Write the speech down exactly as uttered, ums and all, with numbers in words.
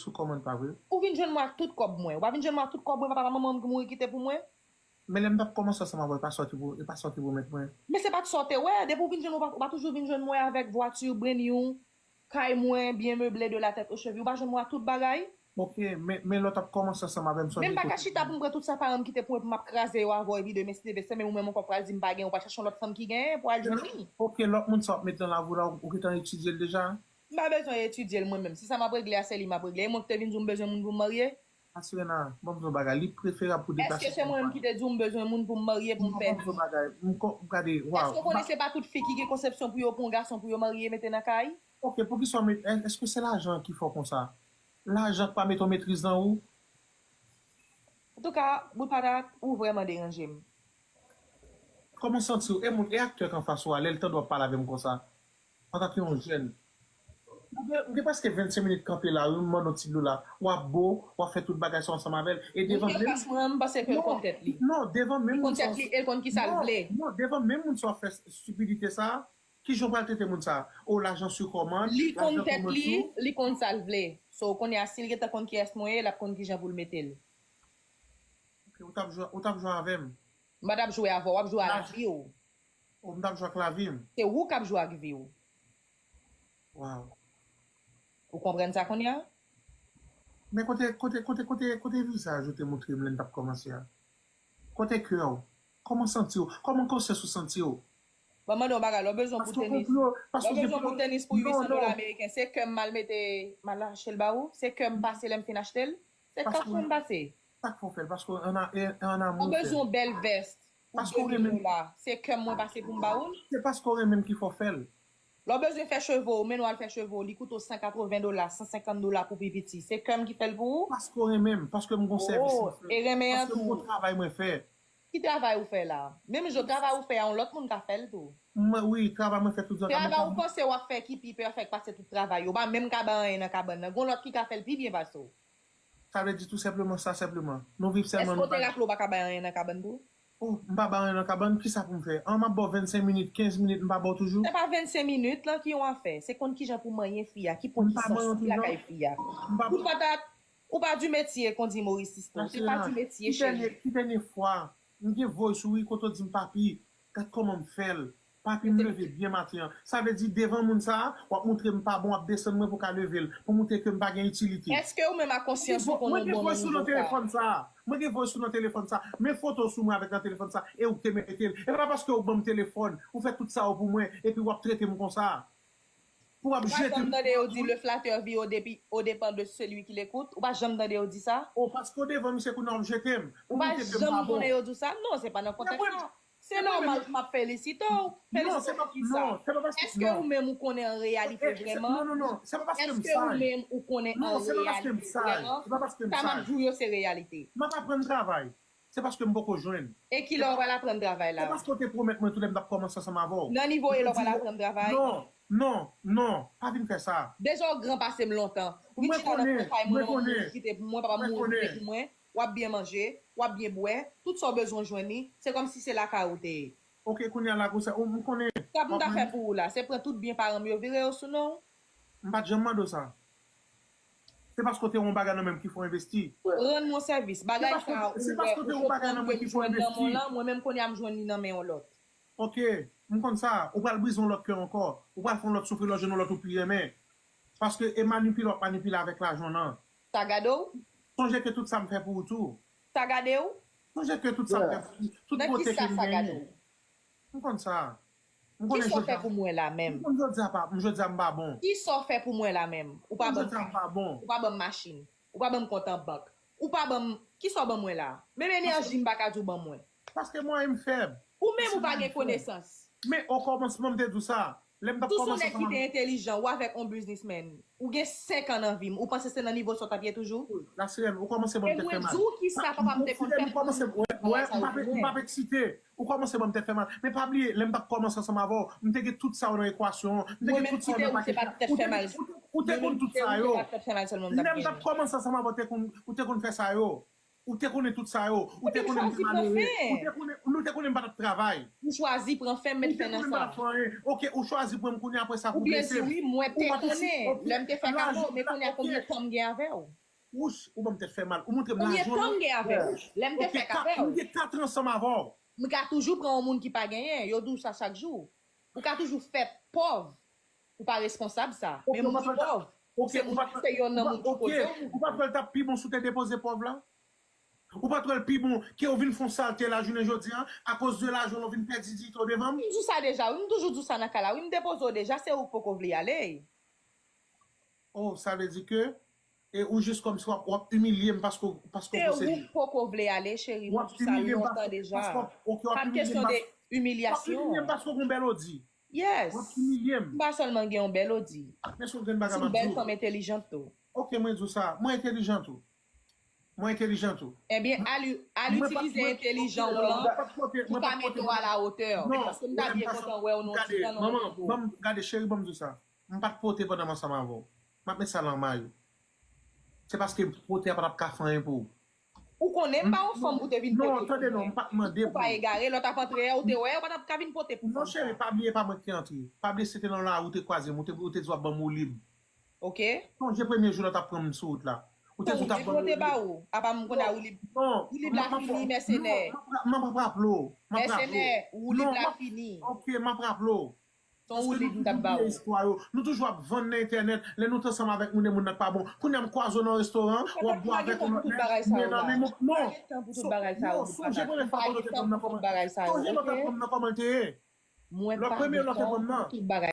sou kòmand pa vre. Ou vin jwenn mwen ak tout kòb mwen. Ou pa vin jwenn mwen ak tout kòb mwen, papa pa manman m ki mouri kite pou mwen. Men lè m t ap kòmanse ansanm avè w, e pa sa w te pwo- e pa sa w te pwomèt mwen. Men se pa t sa w te wè. Depi ou vin jwenn mwen, ou pa- ou pa toujou vin jwenn mwen avèk vwati, brand new, kay mwen, byen meble de la tèt o cheve. Ou pa jwenn mwen ak tout bagay. Ok, men, men lè w t ap kòmanse ansanm avè m, sonje Men m pa ka chita pou m pran tout sa paran m kite pou mwen, pou m ap kraze yo avè w, epi demen si Dye vle, se men ou menm ankò pral di m pa gen, ou pral chache yon lòt fanm ki genyen pou al jwenn li. Ok, lòt moun sa w ap met nan lavi w la, ou gentan etidye l deja? M pa bezwen etidye l mwen menm. Si sa m ap regle a, se li m ap regle. E mwen ki te vin di w m bezwen moun pou m marye? Asirena, ban m di w yon bagay, li preferab pou deplase. Èske se mwen menm ki te di w m bezwen moun pou m marye, pou m fè? Ban m di w yon bagay, m ko- gade, waw. Èske w konnen se pa tout fi ki gen konsepsyon pou yo pran yon gason pou yo marye mete nan kay? Ok, poukisa w met, èske se lajan ki fè w konsa? Lajan k pa mete yon metriz nan ou? Antouka, bout patat, ou vrèman deranje m. Kòman w santi w? E moun, e aktè k anfas ou a, lè l tande w ap pale avè m konsa, antanke yon jèn. M gen, m gen prèske vennsenk minit kanpe la, wi, m mande yon ti dlo la. W ap bo, w ap fè tout bagay sa ansanm avè l. E devan menm. Mwen, m panse ke l konn tèt li. Non, devan menm moun sa. Li konn tèt li, e l konn ki sa l vle. Non, devan menm moun sa w ap fè stipidite sa, kijan w pral trete moun sa? O, lajan sou kòmand. Li konn tèt li, li konn sa l vle. So, kounye a, si l gentan konn kiyès mwen ye, l ap konn kijan pou l mete l. Ok, ou t ap jwe, ou t ap jwe avè m. M pa t ap jwe avè w, w ap jwe ak vi w. O, m t ap jwe ak lavi m. Se ou k ap jwe ak vi w. Waw. Ou konprann sa kounye a? Men kote, kote, kote, kote, kote vizaj ou te montre m lè n t ap kòmanse a? Kote kè w? Kòman w santi w? Kòman konsyans ou santi w? Ban m mande w yon bagay, lè w bezwen pou tenis, lè w bezwen pou tenis pou uit san dola ameriken, se kè m mal mete, mal achte l ba ou? Se kè m pase lè m fin achte l? Se kè m pase. Sa k fè w fè l? Paske an, an, an amou. Ou bezwen yon bèl vès pou de mil dola. Se kè m mwen pase pou m ba ou l? Se paske w renmen m ki fè w fè l. Lè w bezwen fè cheve w, mennen w al fè cheve w, li koute w san katreven dola, san senkant dola pou pi piti. Se kè m ki fè l pou ou? Paske w renmen m, paske m gon sèvis mwen fè. E renmen an tou. Paske m gon travay mwen fè. Ki travay ou fè la? Menm jan travay ou fè a, yon lòt moun ka fè l tou. Mwen, wi, travay mwen fè tout jan. Travay ou panse w ap fè ki pi pèfèk pase tout travay yo. Ou pa menm ka bay anyen nan kabann nan. Gon lòt ki ka fè l pi byen pase w. Sa vle di tou senpleman sa senpleman. Nou viv sèlman nou pa. Èske w te raple w pa ka bay anyen nan kabann tou? Oh, m pa bay anyen nan kabann, kisa pou m fè? An, m ap ba w vennsenk minit, kenz minit, m pa ba w toujou? Se pa vennsenk minit lan ki yon afè. Se konn kijan pou manyen fi a, ki pwozisyon sou lakay fi a. Bout patat, ou pa di metye, kon di Moris Sistan. Se pa di metye, cheri. Ki dènye fwa? M gen voice ou wi, kote w di m papi, gad kòman m fè l. Papi, m leve byen maten an. Sa vle di devan moun sa a, w ap montre m pa bon, w ap desann mwen pou w ka leve l, pou montre ke m pa gen itilite. Èske ou menm a konsyans ou konnen w bon nan nivo sa a? Mwen gen voice ou nan telefòn sa a. Men foto w sou mwen avèk nan telefòn sa a, e ou k te mete l. E pa paske ou ban m telefòn, ou fè tout sa yo pou mwen, epi w ap trete m konsa. Pou w ap jete m. Ou pa janm tande yo di le flatteur vit au dépit, au dépens de celui qui l'écoute? Ou pa janm tande yo di sa? O, paske w devan misye kounye a w ap jete m. Ou pa janm tande yo di sa? Non, se pa nan kontèks sa. Se nòmal pou m ap felisite w. Felisite w pou kisa? Èske ou menm ou konnen an reyalite vrèman? Èske ou menm ou konnen an reyalite vrèman? Sa m ap di w yo se reyalite. M ap aprann travay. Se paske m poko jwenn. E kilè w pral aprann travay la? Se paske w te pwomèt mwen tou lè m t ap kòmanse ansanm avè w. Nan nivo e lè w pral aprann travay? Non, non, pa vin fè sa. Deja w gran pase m lontan. Ou vin chita nan kay mwen, yon lòt moun kite pou mwen, papa m mouri kite pou mwen. W ap byen manje, w ap byen bwè, tout sa w bezwen w jwenn li, se kòmsi se lakay ou te ye. Ok, kounye a la gwosè, o, m konnen. Sa pou m ta fè pou ou la, se pran tout byen paran m yo vire yo sou non w? M pa t janm mande w sa. Se paske w te yon bagay nan men m ki fè w envesti. Rann mwen sèvis. Bagay sa a ou wè, ou sot pran m ki jwenn nan men w lan, mwen menm kounye a m jwenn li nan men yon lòt. Ok, m konn sa. Ou pral brize yon lòt kè ankò. Ou pral fè yon lòt soufri lè w jwenn yon lòt ou pi renmen. Paske e manipile w ap manipile avèk lajan w lan. Sa gade w? Sonje ke tout sa m fè pou ou tou. Sa gade w? Sonje ke tout sa m fè pou ou, tout bote ke m genyen. M konn sa. M konnen jodi a. Kisa w fè pou mwen la menm? M konn jodi a pa, m jodi a m pa bon. Kisa w fè pou mwen la menm? Ou pa ban m kay. M konn jodi a m pa bon. Ou pa ban m machin. Ou pa ban m kont an bank. Ou pa ban m, kisa w ban mwen la? Menm enèji m pa ka di w ban mwen. Paske mwayen m fèb. Ou menm ou pa gen konesans. Men okòmansman m te di w sa. Lè m t ap kòmanse ansanm avè w. Si w se yon nèg ki te entèlijan, ou avèk on biznismenn, ou gen senk an nan vi m, ou panse se nan nivo sa w t ap ye toujou? La sirèn, ou kòmanse ban m tèt fè mal. E mwen di w kisa papa m te konn fè pou mwen. Ou fè m kòmanse, wè, m p ap eksite. Ou kòmanse ban m tèt fè mal. Men pa bliye, lè m t ap kòmanse ansanm avè w, m te gen tout sa yo nan ekwasyon an, m te gen tout sa yo nan pakèt la. Ou te konn tout sa yo. Lè m t ap kòmanse ansanm avè w, ou te konn, ou te konn fè sa yo. Ou te konnen tout sa yo. Ou te konnen m te malere. Ou te konnen, nou te konnen m pa t ap travay. Ou chwazi pran fen, met fen nan sa. Ou te konnen m pa t ap fè anyen. Ok, ou chwazi pran m kounye a, apre sa pou blese m. Ou byen di wi, mwen te konnen. Lè m te fèk avè w, men kounye a konbyen tan m gen avè w? Wouch, ou ban m tèt fè mal. Ou montre m lajan. Konbyen tan m gen avè w? Lè m te fèk avè w. M gen kat an ansanm avè w. M ka toujou pran yon moun ki pa genyen. Yo di w sa chak jou. Ou ka toujou fèt pòv. Ou pa responsab sa. Men moun ki pòv, ou se moun, se yonn nan moun ki koze w. Ou pa t wè l t ap pi bon si w te depoze pòv la? Ou pa t wè l pi bon ke w vin fè yon salte lajounen jodi a, akoz de lajan w vin pèdi diyite w devan m? M di w sa deja wi, m toujou di w sa nan kay la wi, m depoze w deja, se ou k poko vle ale. Oh, sa vle di ke e ou jis kòmsi w ap, w ap imilye m paske, paske w posede. Se ou k poko vle ale, cheri, m di w sa lontan deja. Pa t kesyon de imilyasyon. W ap imilye m paske w gen yon bèl odi. Yes. W ap imilye m. M pa sèlman gen yon bèl odi. Men si w gen bagay m ap di w. Ou se yon bèl fanm entèlijan tou. Ok, mwen di w sa. Mwen entèlijan tou. Mwen entèlijan tou. Ebyen, al, al itilize entèlijan w lan pou ka mete w a la otè. Paske m ta byen kontan wè w nan yon ti tan nan yon nivo. Gade, cheri, ban m di w sa. M pa t pote pandan m ansanm avè w. M ap met sa nan may ou. Se paske pote a pa t ap ka fè anyen pou ou. Ou konnen m pa yon fanm pou te vin pote pou mwen. Non, tande non, m pa t mande pou ou. Ou pa egare, lè w t ap antre a, ou te wè, ou pa t ap ka vin pote pou fanm sa. Non, cheri, pa bliye pa mwen ki te antre. Pa bliye se te nan lari ou te kwaze m, ou te, ou te di w ap ban m woulib. Ok. Sonje premye jou lè w t ap pran m sou wout la. Ou te di w t ap ban m woulib. Ou te ba ou. Apa m konn a woulib. Non, woulib la fini, mèsenè. Non, m ap, m ap raple w. M ap raple w. Mèsenè, woulib la fini. Ok, m ap raple w. Paske nou toujou bliye istwa yo. Nou toujou ap vann nan entènèt. Lè nou t ansanm avèk moun, e moun nan t pa bon. Kounye a m kwaze w nan restoran, w ap bwè avèk yon lòt nèg, men nan menm non. Non, sonje premye fwa kote w te pran m nan kòman. Sonje lè w t ap pran m nan kòman l te ye. Lè premye lè w te pran m nan.